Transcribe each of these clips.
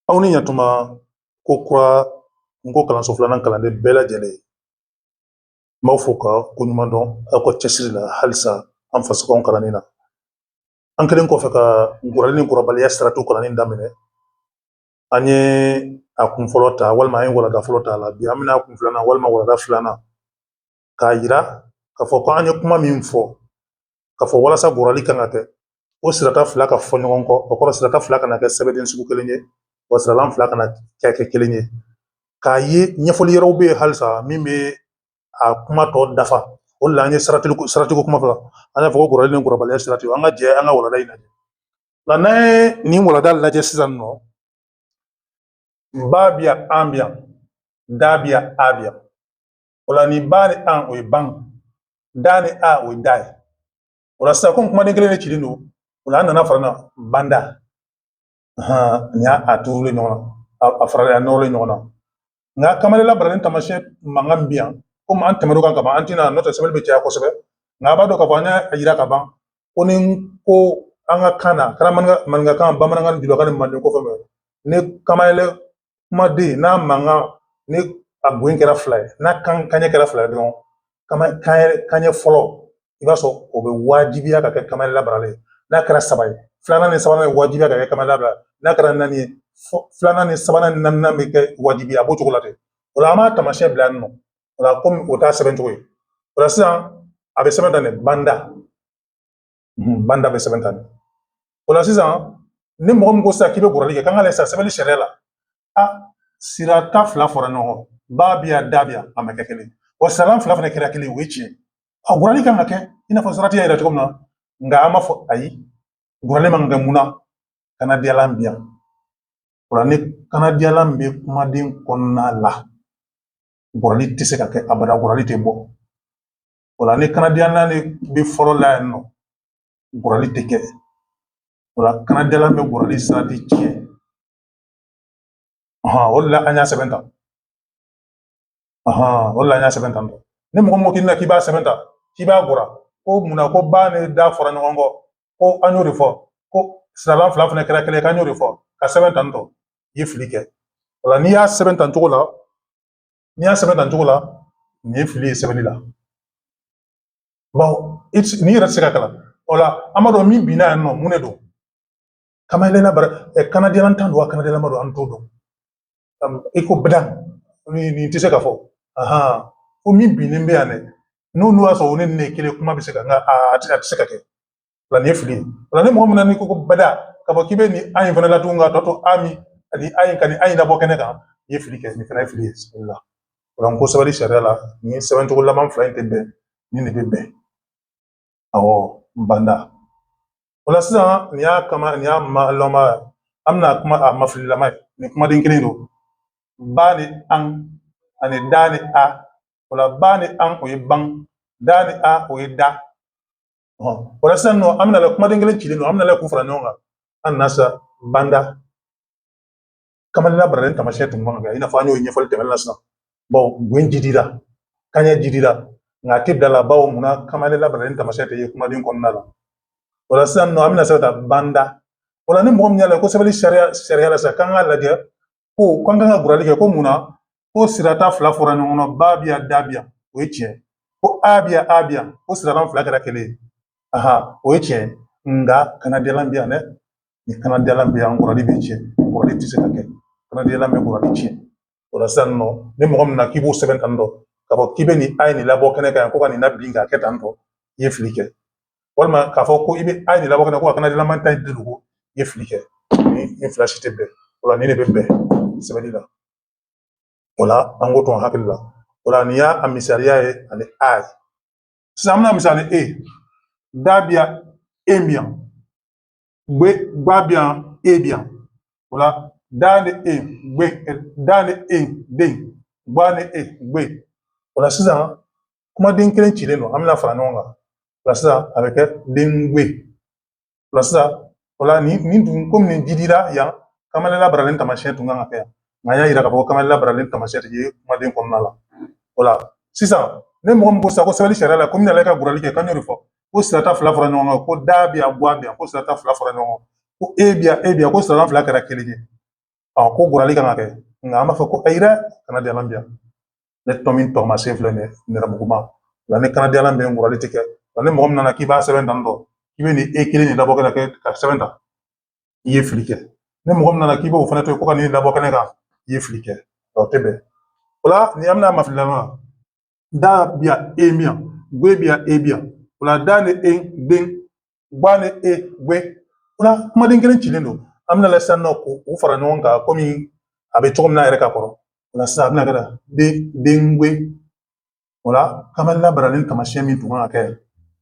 Aw ni ɲatuma ko kura n ko kalanso filanan kalanden bɛɛ lajɛlen, n b'aw fo ka ko ɲuman dɔn aw ka cɛsiri la halisa an fasokanw kalanni na. An kɛlen kɔfɛ ka gurali ni gurabaliya siratiw kalanni daminɛ, an ye a kun fɔlɔ ta walima an ye walanda fɔlɔ ta a la. Bi an bɛna a kun filanan walima walanda filanan k'a yira k'a fɔ ko an ye kuma min fɔ k'a fɔ walasa gurali kan ka kɛ, o sirata fila ka fɔ ɲɔgɔn kɔ. O kɔrɔ, sirata fila kana kɛ sɛbɛnden sugu kelen ye, wa siralan fila kana kɛ kelen ye. K'a ye ɲɛfɔli wɛrɛw bɛ yen halisa min bɛ a kuma tɔ dafa. O de la an ye siratiko kuma fɔ, an y'a fɔ ko gurali ni gurabaliya siratiw. An ka jɛ an ka walanda in lajɛ. Nka n'an ye nin walanda lajɛ sisan nɔ, ba bi yan, an bi yan, da bi yan, a bi yan. O la ni ba ni an, o ye ban, da ni a, o ye da ye. O la sisan, komi kumaden kelen de cilen don, o la an nana fara na banda. Nin y'a a turulen ɲɔgɔn na, a faralen, a nɔrɔlen ɲɔgɔn na. Nka kamalen labaralen taamasiyɛn mankan min bɛ yan, komi an tɛmɛn'o kan ka ban, an tɛna, n'o tɛ sɛbɛnni bɛ caya kosɛbɛ. Nka a b'a dɔn k'a fɔ an y'a yira ka ban ko ni ko an ka kan na, a kɛra maninkakan, bamanankan ni julakan ni manden ko fɛn fɛn, ni kamayɛlɛ kumaden n'a mankan ni a goyin kɛra fila ye, n'a kan kanɲɛ kɛra fila ye dɔrɔn, kanɲɛ fɔlɔ, i b'a sɔrɔ o bɛ wajibiya ka kɛ kamayɛlɛ labaralen ye. N'a kɛra saba ye, filanan ni sabanan bɛ wajibiya ka kɛ kamayɛlɛ labaralen. N'a kɛra naani ye, filanan ni sabanan ni naaninan bɛ kɛ wajibi, a b'o cogo la ten. O la an b'a taamasiyɛn bila yan nɔ. O la komi o t'a sɛbɛn cogo ye, o la sisan a bɛ sɛbɛn tan de, banda, banda bɛ sɛbɛn tan de. O la sisan, ni mɔgɔ min ko sisan k'i bɛ gurali kɛ, k'an ka lajɛ sisan sɛbɛnni sariya la, a sirata fila fɔra ɲɔgɔn kɔ, ba bi yan, da bi yan, a ma kɛ kelen, wa siralan fila fana kɛra kelen, o ye tiɲɛ. A gurali kan ka kɛ i n'a fɔ sarati y'a yira cogo min na, nka an b'a fɔ ayi, gurali man ka kɛ. Mun na? Kanadiyalan bi yan. O la ni kanadiyalan bɛ kumaden kɔnɔna la, gurali tɛ se ka kɛ abada, gurali tɛ bɔ. O la ni kanadiyalan bɛ fɔlɔ la yan nɔ, gurali tɛ kɛ. O la kanadiyalan bɛ gurali sarati tiɲɛ. O de la an y'a sɛbɛn tan. O de la an y'a sɛbɛn tan. Ni mɔgɔ min ko k'i bɛna k'i b'a sɛbɛn tan, k'i b'a gura, ko munna ko ba ni da fɔra ɲɔgɔn kɔ, ko an y'o de fɔ, ko siralan fila fana kɛra kelen ye, k'an y'o de fɔ ka sɛbɛn tan tɔ, i ye fili kɛ. O la n'i y'a sɛbɛn tan cogo la, n'i y'a sɛbɛn tan cogo la, nin ye fili ye sɛbɛnni la, bawo n'i yɛrɛ tɛ se ka kalan. O la an b'a dɔn min binna yan nɔ, mun de don? Kamayɛlɛla bara kanadiyalan tan don wa kanadiyalan ma don, an t'o dɔn. I ko badan, nin tɛ se ka fɔ ko min binnen bɛ yan dɛ. N'u y'a sɔrɔ o ni nin ye kelen, kuma bɛ se ka, nka a tɛ se ka kɛ. O la nin ye fili ye. O la ni mɔgɔ min na n'i ko bada, k'a fɔ k'i bɛ nin a in fana latunu k'a tɔ to a min ani a in ka nin a in labɔ kɛnɛ kan, i ye fili kɛ. Nin fana ye fili ye sɛbɛnni la. O la n ko sɛbɛnni sariya la, nin sɛbɛncogo laban fila in tɛ bɛn, nin de bɛ bɛn. Awɔ, banda. O la sisan nin y'a kama, nin y'a ma lɔnba, an bɛna kuma a mafililama ye. Nin kumaden kelen don, ba ni an ani da ni a. O la ba ni an, o ye ban, da ni a, o ye da. O la sisan nɔ, an bɛna lajɛ, kumaden kelen cilen don, an bɛna lajɛ k'u fara ɲɔgɔn kan. An nana sisan banda, kamalenna baralen taamasiyɛn tun kan ka kɛ i n'a fɔ an y'o ɲɛfɔli tɛmɛnen na sisan, bawo gwen jidira, kanɲɛ jidira, nka a tɛ bila la, bawo munna? Kamalenna baralen taamasiyɛn tɛ ye kumaden kɔnɔna la. O la sisan nɔ, an bɛna se ka taa banda. O la ni mɔgɔ min y'a lajɛ ko sɛbɛnni sariya la sisan, k'an k'a lajɛ ko k'an kan ka gurali kɛ, ko munna ko sirata fila fɔra ɲɔgɔn kɔ, ba bi yan, da bi yan, o ye tiɲɛ, ko a bi yan, a bi yan, ko siralan fila kɛra kelen ye, o ye tiɲɛ, nka kanadiyalan bi yan dɛ. Ni kanadiyalan bɛ yan, gurali bɛ tiɲɛ, gurali tɛ se ka kɛ. Kanadiyalan bɛ gurali tiɲɛ. O la sisan nɔ, ni mɔgɔ min na k'i b'o sɛbɛn tan tɔ, k'a fɔ k'i bɛ nin a ye nin labɔ kɛnɛ kan yan, ko ka nin labin k'a kɛ tan tɔ, i ye fili kɛ. Walima k'a fɔ ko i bɛ a ye nin labɔ kɛnɛ ko ka kanadiyalan ta in dugu, i ye fili kɛ. Ni fila si tɛ bɛn. O la nin de bɛ bɛn sɛbɛnni la. O la an k'o to an hakili la. O la nin y'a misaliya ye ani a ye. Sisan an bɛna misali e, da bi yan, e bi yan, gbe, gba bi yan, e bi yan. O la da ni e gbe, da ni e den, gba ni e gbe. O la sisan kumaden kelen cilen don, an bɛna fara ɲɔgɔn kan. O la sisan a bɛ kɛ den gbe. O la sisan, o la nin dun, komi nin jidira yan, kamalen labaralen taamasiyɛn tun kan ka kɛ yan, nka an y'a yira k'a fɔ ko kamalen labaralen taamasiyɛn tɛ ye kumaden kɔnɔna la. O la sisan, ne mɔgɔ min ko sisan ko sɛbɛnni sariya la, ko n bɛna ka gurali kɛ, k'an y'o de fɔ ko sirata fila fɔra ɲɔgɔn kan, ko da bi yan, bɔ bi yan, ko sirata fila fɔra ɲɔgɔn kan, ko e bi yan, e bi yan, ko sirata fila kɛra kelen ye. Ko gurali kan ka kɛ, nka an b'a fɔ ko ayi dɛ, kanadiyalan bɛ yan. Ne tɔ min tɔgɔmasiyɛn filɛ nin ye, nɛrɛmuguma la, ni kanadiyalan bɛ yen, gurali tɛ kɛ. Ni mɔgɔ min nana k'i b'a sɛbɛn tan tɔ, k'i bɛ nin e kelen de labɔ kɛnɛ ka sɛbɛn ta, i ye fili kɛ. Ni mɔgɔ min nana k'i b'o fana to yen ko ka nin labɔ kɛnɛ kan, i ye fili kɛ. O tɛ bɛn. O la ni an bɛna mafililama, da bi yan, e bi yan, gwe bi yan, e bi yan. O la da ni e den, gba ni e gwe. O la kumaden kelen cilen don. An bɛna sisan nɔ k'u fara ɲɔgɔn kan komi a bɛ cogo min na yɛrɛ ka kɔrɔ. O la sisan a bɛna kɛ den den gwe. O la kamalila baralen taamasiyɛn min tun kan ka kɛ,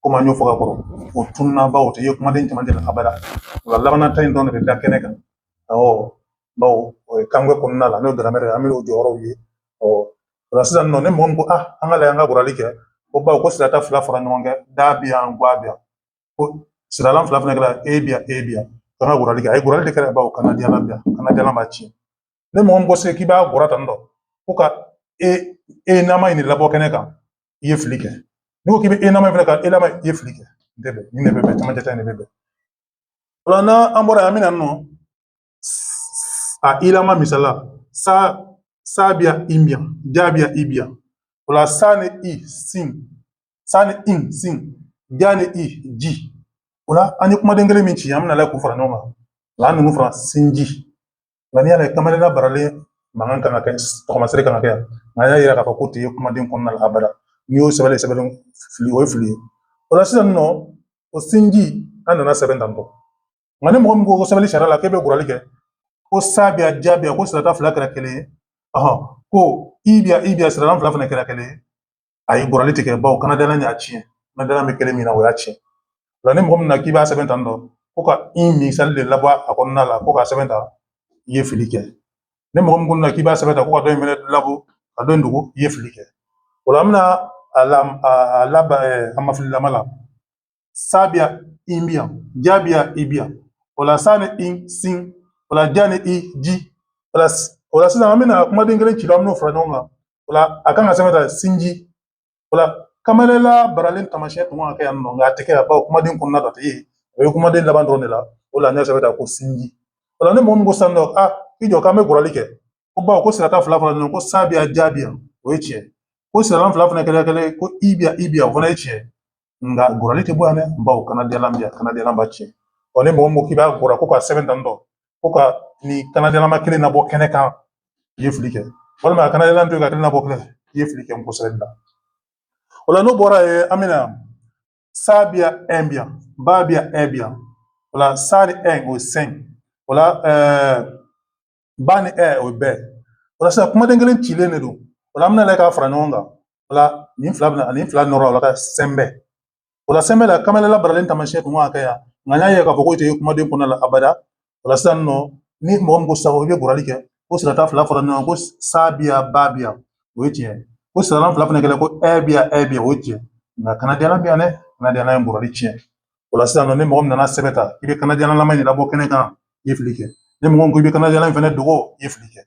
komi an y'o fɔ ka kɔrɔ, o tununna, bawo o tɛ ye kumaden cɛmancɛ la abada. O la labanna ta in dɔrɔn de bɛ da kɛnɛ kan. Awɔ, bawo o ye kanko kɔnɔna la, n'o ye grammaire ye, an bɛ o jɔyɔrɔw ye. Ɔ, o la sisan nɔ, ni mɔgɔ min ko an ka lajɛ an ka gurali kɛ, ko bawo ko sirata fila fara ɲɔgɔn kan, da bi yan, gwa bi yan, ko siralan fila fana kɛra e bi yan, e bi yan, k'an ka gurali kɛ. A ye gurali de kɛra, bawo kanadiyalan bi yan, kanadiyalan b'a tiɲɛ. Ni mɔgɔ min ko se k'i b'a gura tan tɔ, ko ka e e nama in de labɔ kɛnɛ kan, i ye fili kɛ. N'i ko k'i bɛ e nama in fana ka e nama, i ye fili kɛ. N tɛ bɛn, nin de bɛ bɛn, camancɛ ta in de bɛ bɛn. O la n'an bɔra yen, an bɛ na nɔ a ilama misali la, sa sa bi yan, i bi yan, ja bi yan, i bi yan. O la sa ni i sin, sa ni in sin, ja ni i ji. O la an ye kumaden kelen min ci, an bɛna lajɛ k'u fara ɲɔgɔn kan. O la an ninnu fara sinji. Nka n'i y'a lajɛ, kamalenna baralen mankan kan ka kɛ, tɔgɔmasere kan ka kɛ yan, nka an y'a yira k'a fɔ k'o tɛ ye kumaden kɔnɔna la abada. N'i y'o sɛbɛn sɛbɛn fili, o ye fili ye. O la sisan nɔ, o sinji an nana sɛbɛn tan tɔ. Nka ni mɔgɔ min ko sɛbɛnni sariya la k'e bɛ gurali kɛ, ko sa bi yan, ja bi yan, ko sirata fila kɛra kelen ye, ko i bi yan, i bi yan, siralan fila fana kɛra kelen ye, ayi, gurali tɛ kɛ, bawo kanadiyalan y'a tiɲɛ. Kanadiyalan bɛ kelen min na, o y'a tiɲɛ. O la ni mɔgɔ min na k'i b'a sɛbɛn tan tɔ, ko ka i misali de labɔ a kɔnɔna la, ko k'a sɛbɛn tan, i ye fili kɛ. Ni mɔgɔ min ko na k'i b'a sɛbɛn tan, ko ka dɔ in fɛnɛ labɔ ka dɔ in dogo, i ye fili kɛ. O la an bɛna a la a laban a mafililama la, sa bi yan, i bi yan, ja bi yan, i bi yan. O la sa ni i sin, o la ja ni i ji. O la sisan an bɛna kumaden kelen ci, an bɛn'o fara ɲɔgɔn kan. O la a kan ka sɛbɛn ta sinji. O la kamalenla baralen taamasiyɛn tun kan ka kɛ yan nɔ, nka a tɛ kɛ yan, bawo kumaden kɔnɔna dɔ tɛ yen, o ye kumaden laban dɔrɔn de la. O la an y'a sɛbɛn ta ko sinji. O la ni mɔgɔ min ko sisan nɔ, i jɔ k'an bɛ gurali kɛ, ko bawo ko sirata fila fara ɲɔgɔn, ko sa bi yan, ja bi yan, o ye tiɲɛ. Ko siralan fila fana kɛra kelen, ko i bi yan, i bi yan, o fana ye tiɲɛ. Nka gurali tɛ bɔ yan dɛ, bawo kanadiyalan bi yan, kanadiyalan b'a tiɲɛ. Ɔ, ni mɔgɔ min ko k'i b'a gura, ko ka sɛbɛn tan tɔ, ko ka nin kanadiyalanma kelen nabɔ kɛnɛ kan, i ye fili kɛ. Walima a kanadiyalan to yen ka kelen nabɔ kɛnɛ, i ye fili kɛ n ko sɛbɛnni la. O la n'o bɔra yen, an bɛna sa bi yan, ɛn bi yan, ba bi yan, ɛ bi yan. O la sa ni ɛ, o ye sɛn. O la ba ni ɛ, o ye bɛɛ. O la sisan kumaden kelen cilen de don. O la an bɛna lajɛ k'a fara ɲɔgɔn kan. O la nin fila bɛna nin fila nɔrɔ, o la ka sɛnbɛ. O la sɛnbɛ la, kamalenla baralen taamasiyɛn tun kan ka kɛ yan, nka n y'a ye k'a fɔ k'o tɛ kumaden kɔnɔna la abada. O la sisan nɔ, ni mɔgɔ min ko sisan i bɛ gurali kɛ, ko sirata fila fara ɲɔgɔn kan, ko sa bi yan, ba bi yan, o ye tiɲɛ. Ko siralan fila fana kɛra ko ɛ bi yan, ɛ bi yan, o ye tiɲɛ. Nka kanadiyalan bi yan dɛ, kanadiyalan ye gurali tiɲɛ. O la sisan nɔ, ni mɔgɔ min nana sɛbɛn ta k'i bɛ kanadiyalanlama in labɔ kɛnɛ kan, i ye fili kɛ. Ni mɔgɔ min ko i bɛ kanadiyalan in fana dogo, i ye fili kɛ.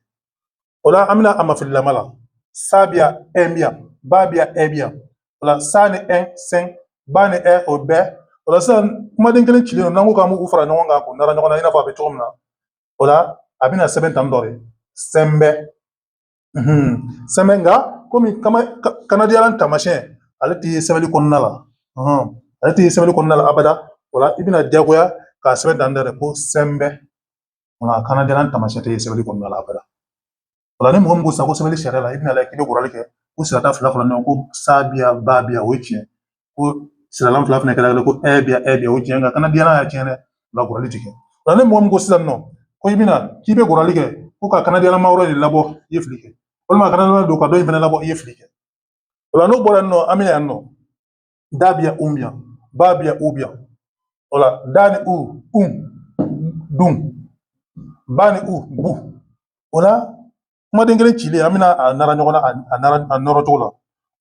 O la an bɛna a mafililama la, sa bi yan, ɛ bi yan, ba bi yan, ɛ bi yan. O la sa ni ɛ sɛn, ba ni ɛ, o bɛɛ. O la sisan kumaden kelen cilen don, n'an ko k'an b'u fara ɲɔgɔn kan k'u nara ɲɔgɔn na i n'a fɔ a bɛ cogo min na, o la a bɛna sɛbɛn tan dɔ de, sɛnbɛ, sɛnbɛ. Nka komi kanadiyalan taamasiyɛn ale tɛ sɛbɛnni kɔnɔna la, ale tɛ sɛbɛnni kɔnɔna la abada, o la i bɛna diyagoya k'a sɛbɛn tan dɔ de ko sɛnbɛ. Nka kanadiyalan taamasiyɛn tɛ sɛbɛnni kɔnɔna la abada. O la ni mɔgɔ min ko sisan ko sɛbɛnni sariya la, i bɛna lajɛ k'i bɛ gurali kɛ, ko sirata fila fara ɲɔgɔn, ko sa bi yan, ba bi yan, o ye tiɲɛ. Ko siralan fila fana kɛra ko ɛ bi yan, ɛ bi yan, o ye tiɲɛ. Nka kanadiyalan y'a tiɲɛ dɛ, o la gurali tɛ kɛ. O la ni mɔgɔ min ko sisan nɔ ko i bɛna k'i bɛ gurali kɛ, ko ka kanadiyalan wɛrɛ de labɔ, i ye fili kɛ. Walima kanadiyalan don ka dɔ in fana labɔ, i ye fili kɛ. O la n'o bɔra yen nɔ, an bɛ yan nɔ, da bi yan, u bi yan, ba bi yan, u bi yan. O la da ni u, un, dun, ba ni u, bu. O la kumaden kelen cilen, an bɛna a nara ɲɔgɔn na, a nara a nɔrɔ cogo la.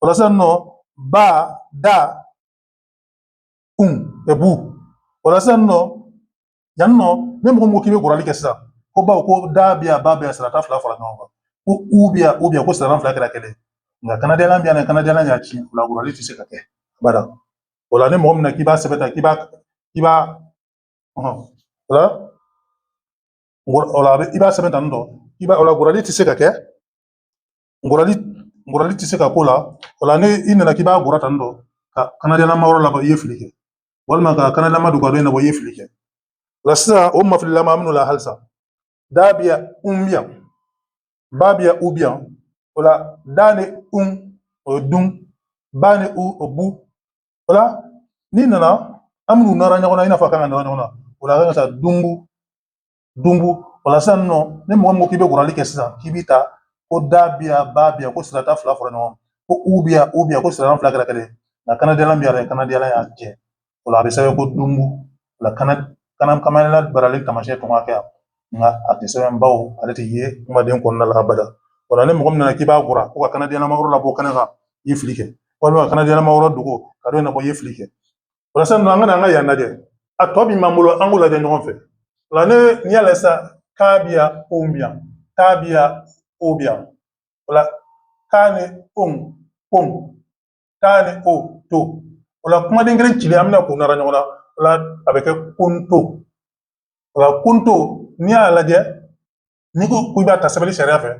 O la sisan nɔ, ba, da, un, bu. O la sisan nɔ, yan nɔ, ni mɔgɔ min ko k'i bɛ gurali kɛ sisan, ko bawo ko da bi yan, ba bi yan, sirata fila fara ɲɔgɔn kan, ko u bi yan, u bi yan, ko siralan fila kɛra kelen. Nka kanadiyalan bi yan, kanadiyalan y'a ci, o la gurali tɛ se ka kɛ abada. O la ni mɔgɔ min na k'i b'a sɛbɛn ta, k'i b'a o la O la i b'a sɛbɛn tan tɔ, i b'a o la gurali tɛ se ka kɛ, ngurali tɛ se ka k'o la. O la ni i nana k'i b'a gura tan tɔ ka kanadiyalama yɔrɔ labɔ, i ye fili kɛ, walima ka kanadiyalama don ka dɔ in labɔ, i ye fili kɛ. O la sisan, o mafililama an bɛn'o la halisa. Da bi yan, un bi yan, ba bi yan, u bi yan. O la da ni un, o ye dun, ba ni u, o bu. O la n'i nana, an bɛn'u nɔrɔ ɲɔgɔn na i n'a fɔ a kan ka nɔrɔ ɲɔgɔn na. O la a kan ka taa dunbu, dunbu. O la sisan nɔ, ni mɔgɔ min ko k'i bɛ gurali kɛ sisan, k'i b'i ta ko da bi yan, ba bi yan, ko sirata fila fɔra ɲɔgɔn, ko u bi yan, u bi yan, ko sira fila kɛra kelen, nka kanadiyalan bi yan dɛ, kanadiyalan y'a jɛ. O la a bɛ sɛbɛn ko dunbu. O la kana kana kamayɛlɛla baralen taamasiyɛn tun ka kɛ yan, nka a tɛ sɛbɛn bawo ale tɛ ye kumaden kɔnɔna la abada. O la ni mɔgɔ min nana k'i b'a gura ko ka kanadiyalan yɔrɔ labɔ kɛnɛ kan, i ye fili kɛ, walima ka kanadiyalan yɔrɔ dogo ka dɔ in labɔ, i ye fili kɛ. O la sisan nɔ, an ka na an ka yan lajɛ, a tɔ min b'an bolo, an k'o lajɛ ɲɔgɔn fɛ. O la ne n'i y'a lajɛ sisan, k'a bi yan, o bi yan, k'a bi yan, o bi yan. O la k'a ni on, kon, k'a ni o, to. O la kumaden kelen cilen, an bɛna k'o nara ɲɔgɔn na. O la a bɛ kɛ konto. O la konto, n'i y'a lajɛ, n'i ko k'i b'a ta sɛbɛnni sariya fɛ,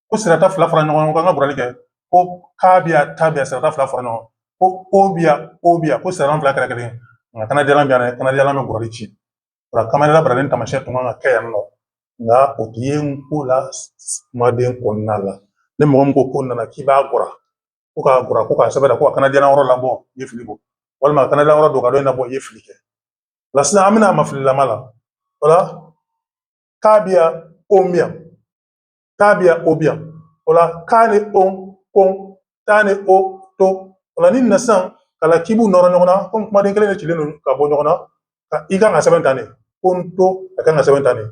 ko sirata fila fara ɲɔgɔn kan, an ka gurali kɛ ko k'a bi yan, ta bi yan, sirata fila fara ɲɔgɔn, ko o bi yan, o bi yan, ko sirata fila kɛra kelen ye, nka kanadiyalan bi yan dɛ, kanadiyalan bɛ gurali ci. O la kamayɛlɛla baralen taamasiyɛn tun kan ka kɛ yan nɔ, nka o tɛ ye n ko la kumaden kɔnɔna la. Ni mɔgɔ min ko ko nana k'i b'a gura, ko k'a gura, ko k'a sɛbɛn, ko ka kanadiyalan yɔrɔ labɔ, i ye fili bɔ, walima ka kanadiyalan yɔrɔ don ka dɔ in labɔ, i ye fili kɛ. O la sisan, an bɛna a mafililama la. O la k'a bi yan, o bi yan, k'a bi yan, o bi yan. O la k'a ni o, kon, t'a ni o, to. O la ni nana sisan ka la k'i b'u nɔrɔ ɲɔgɔn na, komi kumaden kelen de cilen don ka bɔ ɲɔgɔn na, i kan ka sɛbɛn tan de, ko n to, a kan ka sɛbɛn tan de.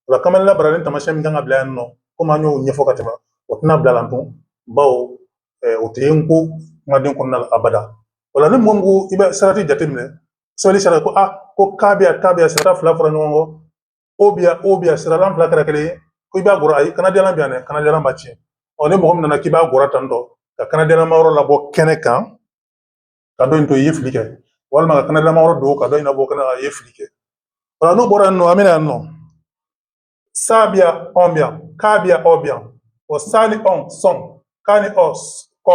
O la kamayɛlɛla baralen taamasiyɛn min kan ka bila yan nɔ, komi an y'o ɲɛfɔ ka tɛmɛ, o tɛna bila la tun, bawo o tɛ ye n ko kumaden kɔnɔna la abada. O la ni mɔgɔ min ko i bɛ sarati jateminɛ sɛbɛnni sariya, ko a ko k'a bɛ yan, k'a bɛ yan, sirata fila fɔra ɲɔgɔn kɔ, o bi yan, o bi yan, siralan fila kɛra kelen ye, ko i b'a gɔrɔ, ayi, kanadiyalan bɛ yan dɛ, kanadiyalan b'a tiɲɛ. Ɔ ni mɔgɔ min nana k'i b'a gɔrɔ tan tɔ ka kanadiyalan yɔrɔ labɔ kɛnɛ kan ka dɔ in to, i ye fili kɛ, walima ka kanadiyalan yɔrɔ don ka dɔ in labɔ kɛnɛ kan, i ye fili kɛ. O la n'o bɔra yen nɔ, an bɛna yan nɔ, sa bi yan, ɔn bi yan, k'a bi yan, ɔ bi yan. O sa ni ɔn, sɔn, k'a ni ɔ, kɔ.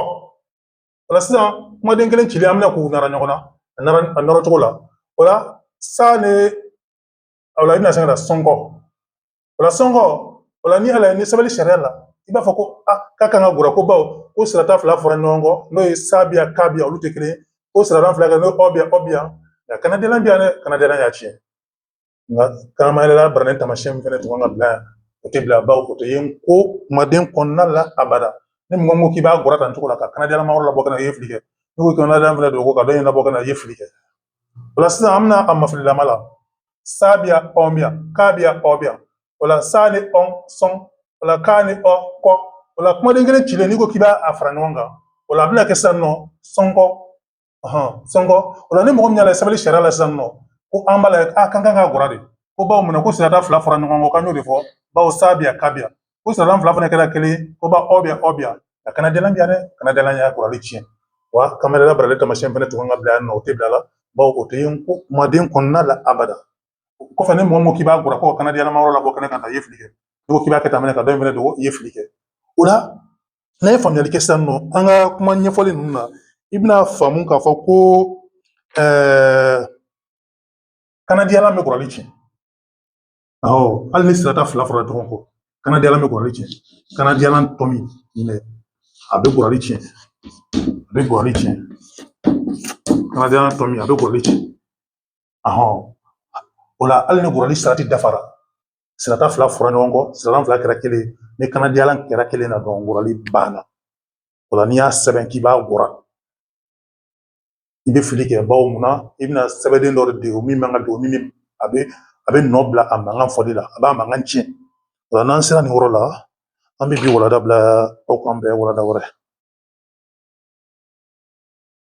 O la sisan, kumaden kelen cilen, an bɛna k'u nara ɲɔgɔn na, a nara a nɔrɔ cogo la. O la sa ni o la, i bɛna se ka na sɔnkɔ. O la sɔnkɔ, o la n'i y'a lajɛ ni sɛbɛnni sariya la, i b'a fɔ ko a k'a kan ka gɔrɔ, ko bawo ko sirata fila fɔra ɲɔgɔn kɔ, n'o ye sa bi yan, k'a bi yan, olu tɛ kelen ye, ko sirata fila kɛ, n'o ɔ bi yan, ɔ bi yan, nka kanadiyalan bi yan dɛ, kanadiyalan y'a tiɲɛ. Nka kamayɛlɛla baranin taamasiyɛn min fɛnɛ tun kan ka bila yan, o tɛ bila, bawo o tɛ ye ko kumaden kɔnɔna la abada. Ni mɔgɔ min ko k'i b'a gɔrɔ tan cogo la ka kanadiyalan yɔrɔ labɔ ka na, i ye fili kɛ. N'i ko kanadiyalan fɛnɛ don ko ka dɔ in labɔ ka na, i ye fili kɛ. O la sisan, an bɛna a mafililama la. Sa bi yan, ɔn bi yan, k'a bi yan, ɔ bi yan. O la sa ni ɔn, sɔn. O la k'a ni ɔ, kɔ. O la kumaden kelen cilen, n'i ko k'i b'a fara ɲɔgɔn kan, o la a bɛna kɛ sisan nɔ sɔnkɔ, sɔnkɔ. O la ni mɔgɔ min y'a lajɛ sɛbɛnni sariya la sisan nɔ, ko an b'a lajɛ, a kan ka gɔrɔ de, ko bawo munna ko sirada fila fɔra ɲɔgɔn kɔ, k'an y'o de fɔ, bawo sa bi yan, ka bi yan, ko sirada fila fana kɛra kelen ye, ko ba ɔ bi yan, ɔ bi yan, nka kanadiyalan bi yan dɛ, kanadiyalan y'a gɔrɔli tiɲɛ. Wa kamayɛlɛla baralen taamasiyɛn fana tun kan ka bila yan nɔ, o tɛ bila la, bawo o tɛ ye ko kumaden kɔnɔna la abada. Kɔfɛ, ni mɔgɔ min ko k'i b'a gɔrɔ ko ka kanadiyalan yɔrɔ labɔ kɛnɛ kan, i ye fili kɛ. N'i ko k'i b'a kɛ tan fɛnɛ ka dɔ in fɛnɛ dogo, i ye fili kɛ. O la n'an ye faamuyali kɛ sisan nɔ, an ka kuma ɲɛfɔli ninnu na, i bɛna faamu k'a fɔ ko kanadiyalan bɛ kɔrɔli tiɲɛ. Awɔ, hali ni sirata fila fɔra ɲɔgɔn kɔ, kanadiyalan bɛ kɔrɔli tiɲɛ. Kanadiyalan tɔ min ɲinɛ, a bɛ kɔrɔli tiɲɛ, a bɛ kɔrɔli tiɲɛ. Kanadiyalan tɔ min, a bɛ kɔrɔli tiɲɛ. Ahɔn, o la hali ni kɔrɔli sarati dafara, sirata fila fɔra ɲɔgɔn kɔ, sirata fila kɛra kelen ye, ni kanadiyalan kɛra kelen na dɔrɔn, kɔrɔli banna. O la n'i y'a sɛbɛn k'i b'a gɔrɔ, i bɛ fili kɛ, bawo munna i bɛna sɛbɛnden dɔ de dege min man ka don, min a bɛ nɔ bila a mankan fɔli la, a b'a mankan tiɲɛ. O la n'an sera nin yɔrɔ la, an bɛ bi walanda bila. Aw k'an bɛn walanda wɛrɛ.